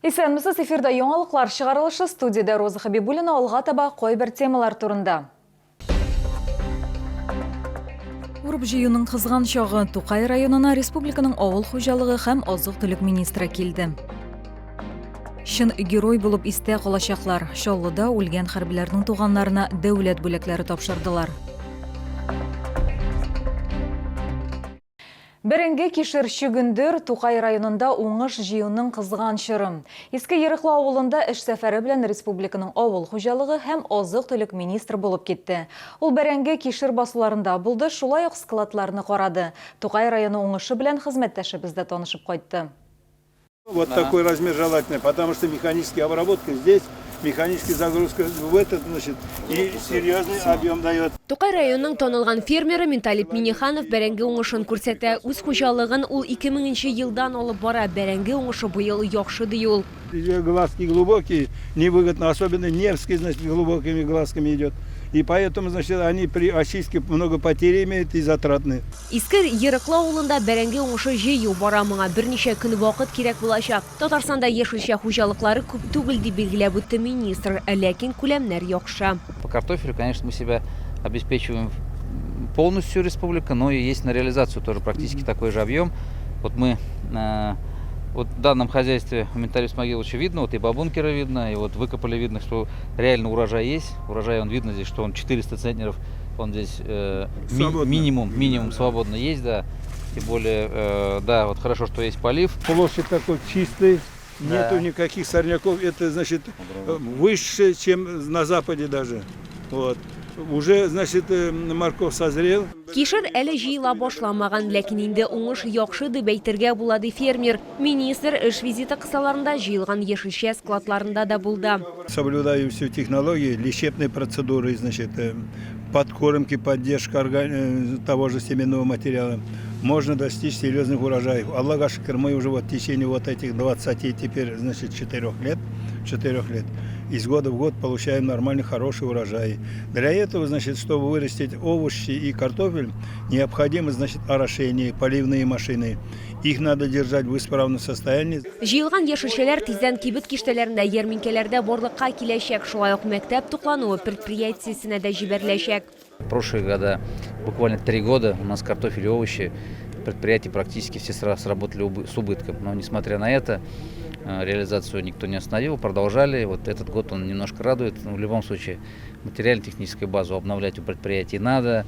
Исәнмесез, эфирда яңалыклар чыгарылышы, студиядә Роза Хабибуллина, алга таба кайбер темалар турында. Урып-җыюның кызган чагы Тукай районына республиканың авыл хуҗалыгы һәм азык-төлек министры килде. Чын герой булып истә калачаклар. Чаллыда үлгән хәрбиләрнең туганнарына дәүләт бүләкләре тапшырдылар. Бәрәңге, кишер, чөгендер, Тукай районында уңыш җыюның кызган чоры. Иске Ерыклы авылында эш сәфәре белән республиканың авыл хуҗалыгы һәм азык-төлек министры булып китте. Ул бәрәңге, кишер басуларында булды, шулай ук складларны карады. Тукай районы уңышы белән хезмәттәшебез дә танышып кайтты. Вот такой размер желательный, потому что механическая обработка здесь, механическая загрузка в этот, значит, и серьезный объем дает. Тукай районының танылган фермеры Минталип Миннеханов бәрәңге уңышын күрсәтә. Үз хуҗалыгын ул 2000 нче елдан алып бара. Бәрәңге уңышы быел яхшы, ди ул. Глазки глубокие, невыгодно, особенно Невский, значит, глубокими глазками идет. И поэтому, значит, они при очистке много потерь имеют и затратны. Иске Ерыклы авылында бәрәңге уңышы җыю бара. Моңа берничә көн вакыт кирәк булачак. Татарстанда яшелчә хуҗалыклары күп түгел, дип билгеләп үтте министр. Ләкин күләмнәр яхшы. По картофелю, конечно, мы себя обеспечиваем полностью республика, но и есть на реализацию тоже практически такой же объем. Вот мы вот в данном хозяйстве у Менталиса Исмагиловича видно, вот и бабункера видно, и вот выкопали видно, что реально урожай есть. Урожай он видно здесь, что он 400 центнеров, он здесь минимум, минимум свободно есть, да. Тем более, да, вот хорошо, что есть полив. Площадь такой чистый, нету никаких сорняков. Это, значит, выше, чем на Западе даже. Вот. Уже, значит, морковь созрел. Кишер әле җыела башламаган, ләкин инде уңыш яхшы дип әйтергә була, ди фермер. Министр эш визиты кысаларында җыелган яшелчә складларында да булды. Соблюдаю всю технологию, лечебные процедуры, значит, подкормки, поддержка того же семенного материала. Можно достичь серьезных урожаев. Аллага шөкер, мы уже вот в течение вот этих 20 теперь, значит, 4 лет, 4 лет, из года в год получаем нормальный, хороший урожай. Для этого, значит, чтобы вырастить овощи и картофель, необходимо, значит, орошение, поливные машины. Их надо держать в исправном состоянии. Җыелган яшелчәләр тиздән кибет киштәләрендә, ярминкәләрдә барлыкка киләчәк, шулай ук мәктәп туклануы предприятиесенә дә җибәреләчәк. Прошлые года, буквально 3 года, у нас картофель и овощи предприятия практически все сработали с убытком. Но несмотря на это, реализацию никто не остановил, продолжали. Вот этот год он немножко радует. Но в любом случае материально-техническую базу обновлять у предприятий надо.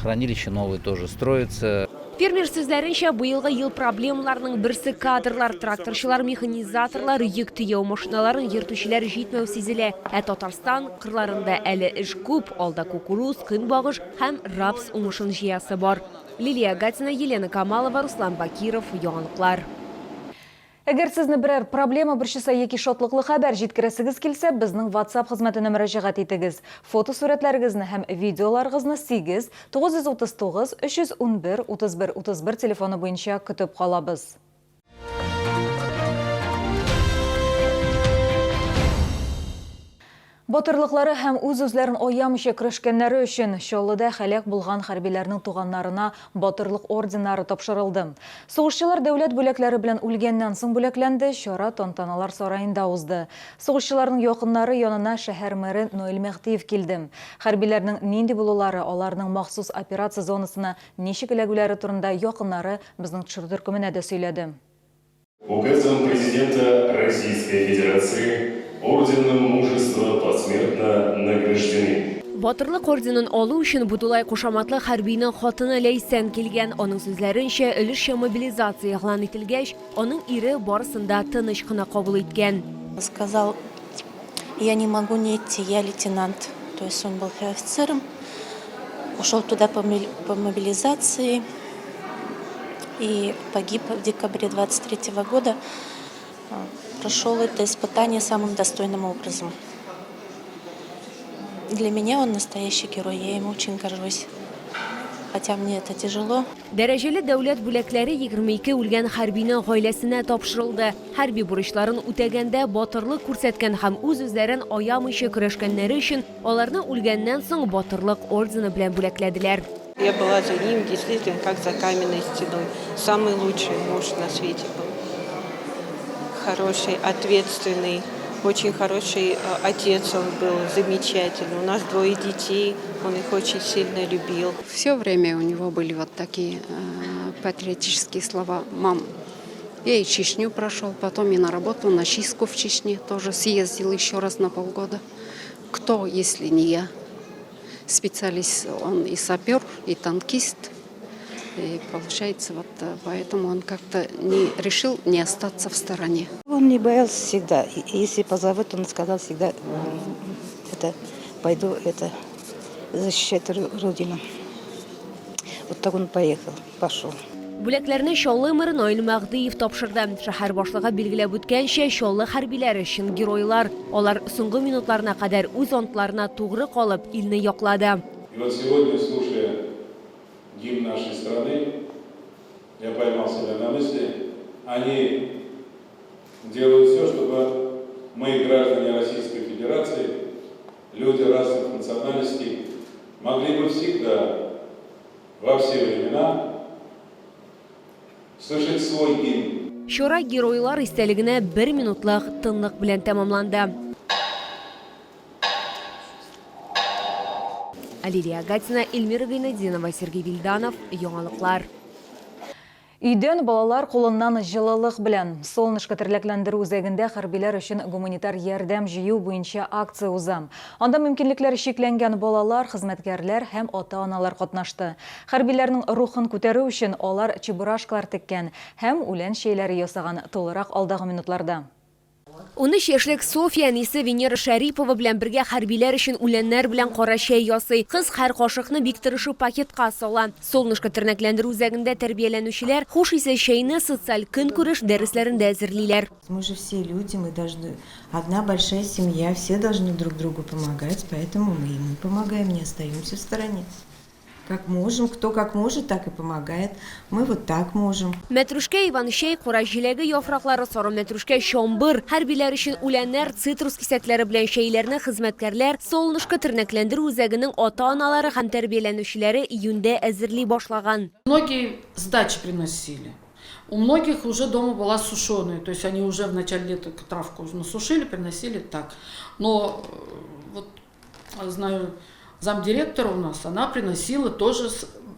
Хранилища новые тоже строятся. Фермер сүзләренчә, быелгы ел проблемаларының берсе кадрлар, тракторчылар, механизаторлар, йөк төяү машиналарын йөртүчеләр җитмәү сизелә. Ә Татарстан кырларында әле эш күп, алда кукуруз, көнбагыш һәм рапс уңышын җыясы бар. Лилия Гатина, Елена Камалова, Руслан Бакиров, Яңалыклар. Әгәр сезне берәр проблема борчыса яки шатлыклы хәбәр җиткерәсегез килсә, безнең WhatsApp хезмәтенә мөрәҗәгать итегез. Фотосурәтләрегезне һәм видеоларыгызны 8 939 311 31 31 телефоны буенча көтеп калабыз. Батырлыклары һәм үз-үзләрен аямыйча көрәшкәннәре өчен Чаллыда һәлак булган хәрбиләрнең туганнарына Батырлык орденнары тапшырылды. Сугышчылар дәүләт бүләкләре белән үлгәннән соң бүләкләнде, чара Тантаналар сараенда узды. Сугышчыларның якыннары янына шәһәр мэры Наил Мәһдиев килде. Хәрбиләрнең нинди булулары, аларның махсус операция зонасына ничек эләгүләре турында якыннары безнең төшерү төркеменә дә сөйләде. Указом Президента Российской Федерации орденом Мужества посмертно награждены. Батырлык орденын алу өчен Будулай кушаматлы хәрбинең хатыны Ләйсән килгән. Аның сүзләренчә, өлешчә мобилизация игълан ителгәч, аның ире барысын да тыныч кына кабул иткән. Сказал, я не могу не идти, я лейтенант. То есть он был офицером, ушел туда по мобилизации и погиб в декабре 23 года. Прошел это испытание самым достойным образом. Для меня он настоящий герой, я им очень горжусь. Хотя мне это тяжело. Дәрәҗәле дәүләт бүләкләре 22 үлгән хәрбинең гаиләсенә тапшырылды. Хәрби бурычларын үтәгәндә батырлык күрсәткән һәм үз-үзләрен аямыйча көрәшкәннәре өчен аларны үлгәннән соң Батырлык ордены белән бүләкләделәр. Я была за ним действительно как за каменной стеной. Самый лучший муж на свете был. хороший, ответственный, очень хороший отец он был, замечательный. У нас двое детей, он их очень сильно любил. Все время у него были вот такие патриотические слова. «Мам, я и Чечню прошел, потом и на работу, на чистку в Чечне тоже съездил еще раз на полгода. Кто, если не я? Специалист, он и сапер, и танкист. И получается, вот поэтому он как-то не решил не остаться в стороне. Он не боялся всегда. И если позовут, он сказал всегда, это, пойду это, защищать Родину. Вот так он поехал, пошел. Бүләкләрне Чаллы мэры Наил Мәһдиев тапшырды. Шәһәр башлыгы билгеләп үткәнчә, Чаллы хәрбиләре чын геройлар. Алар соңгы минутларына кадәр үз антларына тугры калып, илне яклады. И вот сегодня, слушая гимн нашей страны, я поймал себя на мысли, они делают все, чтобы мы, граждане Российской Федерации, люди разных национальностей, могли бы всегда, во все времена, слышать свой гимн. Чара геройлар истәлегенә бер минутлык тынлык белән тәмамланды. Лилия Гатина, Эльмира Гайнетдинова, Сергей Вильданов, Яңалыклар. Өйдән балалар кулыннан җылылык белән. Солнышко тернәкләндерү үзәгендә хәрбиләр өчен гуманитар ярдәм җыю буенча акция уза. Анда мөмкинлекләре чикләнгән балалар, хезмәткәрләр һәм ата-аналар катнашты. Хәрбиләрнең рухын күтәрү өчен алар чебурашкалар теккән һәм үлән чәйләре ясаган. Тулырак алдагы минутларда. 13 яшьлек Софья әнисе Венера Шәрипова белән бергә хәрбиләр өчен үләннәр белән кара чәй ясый. Кыз һәр кашыкны бик тырышып пакетка сала. Солнышко тернәкләндерү үзәгендә тәрбияләнүчеләр хуш исле чәйне социаль көнкүреш дәресләрендә әзерлиләр. Мы же все люди, мы должны, одна большая семья, все должны друг другу помогать, поэтому мы ему помогаем, не остаемся в стороне. Как можем, кто как может, так и помогает. Мы вот так можем. Мәтрүшкә, иван чәй, кура җиләге яфраклары, сары мәтрүшкә, чомбыр. Хәрбиләр өчен үләннәр, цитрус кисәкләре белән чәйләрне хезмәткәрләр Солнышко тернәкләндерү үзәгенең ата-аналары һәм тәрбияләнүчеләре июньдә әзерли башлаган. Многие с дачи приносили. У многих уже дома была сушеная, то есть они уже в начале лета травку насушили, приносили так. Но вот знаю, замдиректора у нас, она приносила тоже,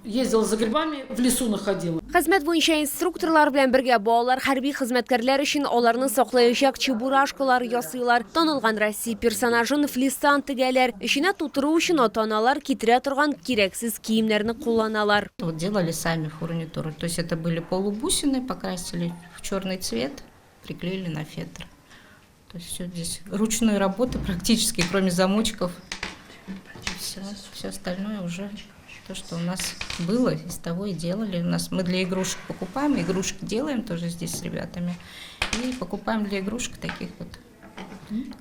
ездила за грибами, в лесу находила. Хезмәт буенча инструкторлар белән бергә балалар хәрби хезмәткәрләр өчен аларны саклаячак чебурашкалар ясыйлар. Танылган Россия персонажын флистан тегәләр. Эченә тутыру өчен ата-аналар китерә торган кирәксез киемнәрне кулланалар. Вот делали сами фурнитуру. То есть это были полубусины, покрасили в черный цвет, приклеили на фетр. То есть все здесь ручной работы практически, кроме замочков. Все, все остальное уже то, что у нас было, из того и делали. У нас мы для игрушек покупаем, игрушки делаем тоже здесь с ребятами. И покупаем для игрушек таких вот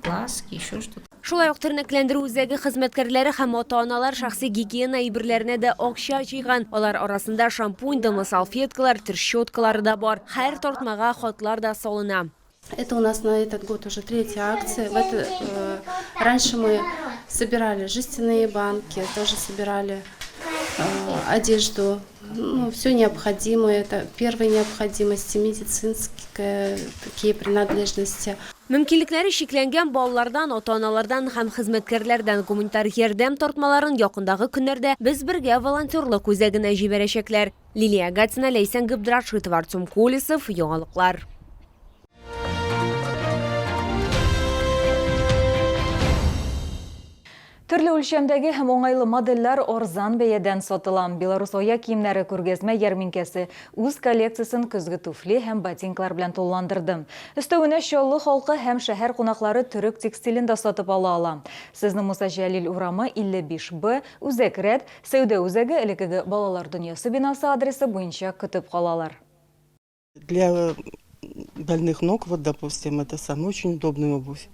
глазки, еще что-то. Шулай ук тернәкләндерү үзәге хезмәткәрләре һәм ата-аналар шәхси гигиена әйберләренә дә акча җыйган. Алар арасында шампунь, дымлы салфеткалар, теш щеткалары да бар. Һәр тартмага хатлар да салына. Это у нас на этот год уже третья акция. Раньше мы собирали жестяные банки, тоже собирали одежду, ну, все необходимое, это первой необходимости, медицинские такие принадлежности. Мөмкинлекләре чикләнгән балалардан, ата-аналардан һәм хезмәткәрләрдән гуманитар ярдәм тартмаларын якындагы көннәрдә Без бергә волонтерлык үзәгенә җибәрәчәкләр. Лилия Гатина, Ләйсән Габдрашитова, Артем Колесов, Яңалыклар. Төрле үлчәмдәге һәм уңайлы модельләр арзан бәядән сатыла. Беларус аяк киемнәре күргәзмә ярминкәсе үз коллекциясен көзге туфли һәм ботинкалар белән тулыландырды. Өстәвенә Чаллы халкы һәм шәһәр кунаклары төрек текстилен дә сатып ала ала. Сезне Муса Җәлил урамы 55 Б, Үзәк рәт, сәүдә үзәге элеккеге балалар дөньясы бинасы адресы буенча көтеп калалар. Для больных ног, вот, допустим, это самое очень удобная обувь.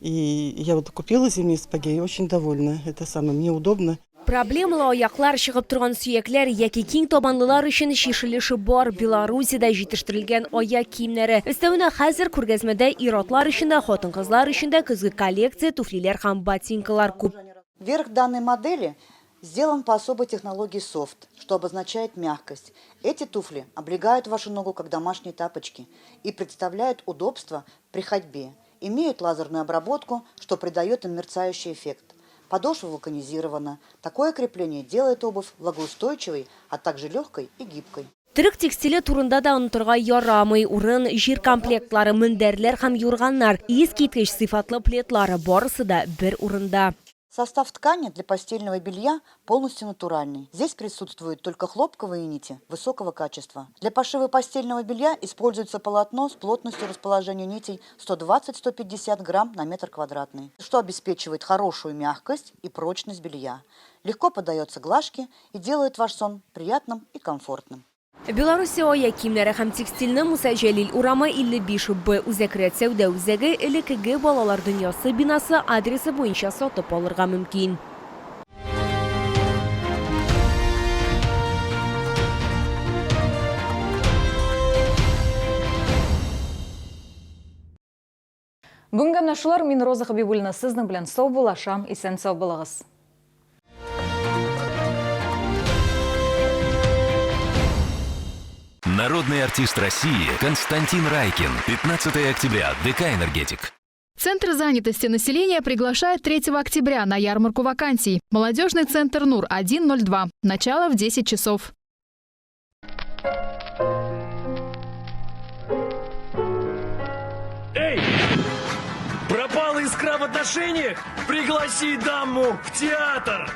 И я вот купила зимние сапоги и очень довольна. Это самое, мне удобно. Проблемалы аяклар, чыгып торган сөякләр яки киң табанлылар өчен чишелеше бар Белоруссиядә җитештерелгән аяк киемнәре. Өстәвенә хәзер күргәзмәдә ир-атлар өчен дә, хатын-кызлар өчен дә көзге коллекция туфлиләр һәм ботинкалар күп. Верх данной модели Сделан по особой технологии софт, что обозначает мягкость. Эти туфли облегают вашу ногу, как домашние тапочки, и представляют удобство при ходьбе. Имеют лазерную обработку, что придает им мерцающий эффект. Подошва вулканизирована. Такое крепление делает обувь влагоустойчивой, а также легкой и гибкой. Төрек текстиле турында да онытырга ярамый. Урын, җир комплектлары, мендәрләр һәм юрганнар, искиткеч сыйфатлы пледлар, барысы да бер урында. Состав ткани для постельного белья полностью натуральный. Здесь присутствуют только хлопковые нити высокого качества. Для пошива постельного белья используется полотно с плотностью расположения нитей 120-150 грамм на метр квадратный, что обеспечивает хорошую мягкость и прочность белья. Легко поддается глажке и делает ваш сон приятным и комфортным. Белоруссия аяк киемнәре һәм текстильне Муса Җәлил урамы 55 Б Үзәк рәт сәүдә үзәге элеккеге Балалар дөньясы бинасы адресы буенча сатып алырга мөмкин. Бүгенгә менә шулар. Мин Роза Хабибуллина сезнең белән саубуллашам. Исән-сау булыгыз. Народный артист России Константин Райкин. 15 октября. ДК «Энергетик». Центр занятости населения приглашает 3 октября на ярмарку вакансий. Молодежный центр НУР 102. Начало в 10 часов. Эй! Пропала искра в отношениях? Пригласи даму в театр!